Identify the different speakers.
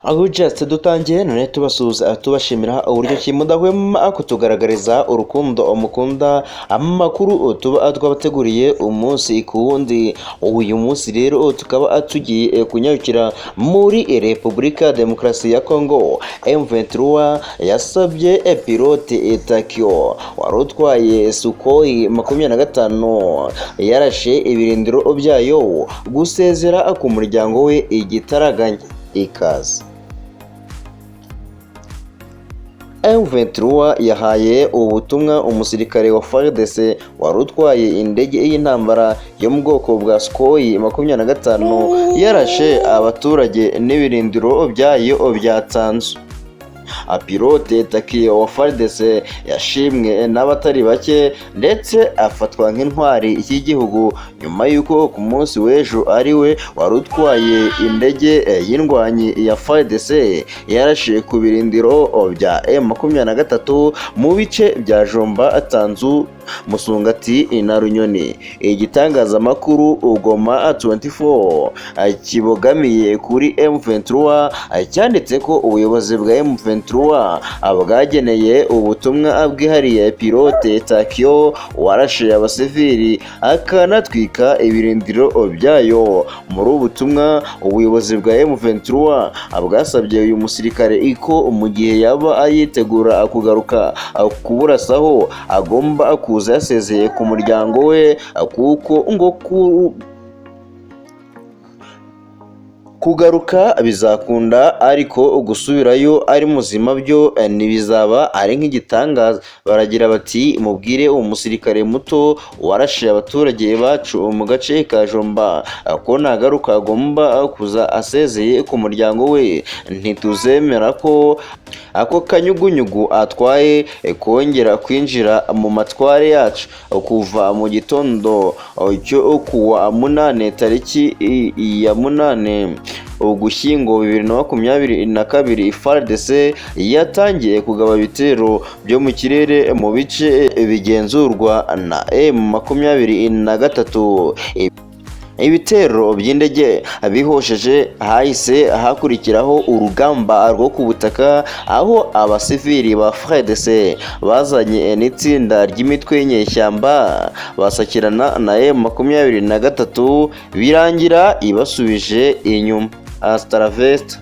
Speaker 1: Aho just dutangiye none tubasuhuza, tubashimira uburyo ki mudahwema kutugaragariza urukundo mukunda amakuru tuba twabateguriye umunsi ku wundi. Uyu munsi rero tukaba tugiye kunyarukira muri Repubulika ya Demokarasi ya Congo. M23 yasabye pilote Takio wari utwaye Sukhoi 25 yarashe ibirindiro byayo gusezera ku muryango we igitaraganya. Ikaze. M23 yahaye ubutumwa umusirikare wa FARDC wari utwaye indege y'intambara yo mu bwoko bwa Sukhoi 25 yarashe abaturage n'ibirindiro byayo byatanzwe. Pilote Takiyo wa FARDC yashimwe n'abatari bake ndetse afatwa nk'intwari y'igihugu nyuma y'uko ku munsi w'ejo ari we wari utwaye indege y'indwanyi ya FARDC yarashe ku birindiro bya M23 mu bice bya Jomba, Tanzu, Musongati na Runyoni. Igitangazamakuru Goma 24 kibogamiye kuri M23 cyanditse ko ubuyobozi bwa M23 bwageneye ubutumwa bwihariye pilote Takio warashe abasivili akanatwika ibirindiro byayo. Muri ubu butumwa, ubuyobozi bwa M23 bwasabye uyu musirikare ko mu gihe yaba yitegura kugaruka kuburasaho agomba kuza yasezeye ku muryango we, kuko ngo kugaruka bizakunda ariko gusubirayo ari muzima byo ntibizaba ari nk'igitangaza. Baragira bati: "Mubwire uwo musirikare muto warashe abaturage bacu mu gace ka Jomba ko nagaruka agomba kuza asezeye ku muryango we. Ntituzemera ko ako kanyugunyugu atwaye kongera kwinjira mu matware yacu." Kuva mu gitondo cyo kuwa 8 tariki ya 8 Ugushyingo 2022, FARDC yatangiye kugaba ibitero byo mu kirere mu bice bigenzurwa na M23. Ibitero by'indege bihosheje, hahise hakurikiraho urugamba rwo ku butaka, aho abasivili ba FARDC bazanye n'itsinda ry'imitwe y'inyeshyamba basakirana na M23, birangira ibasubije inyuma. Hasta la vista.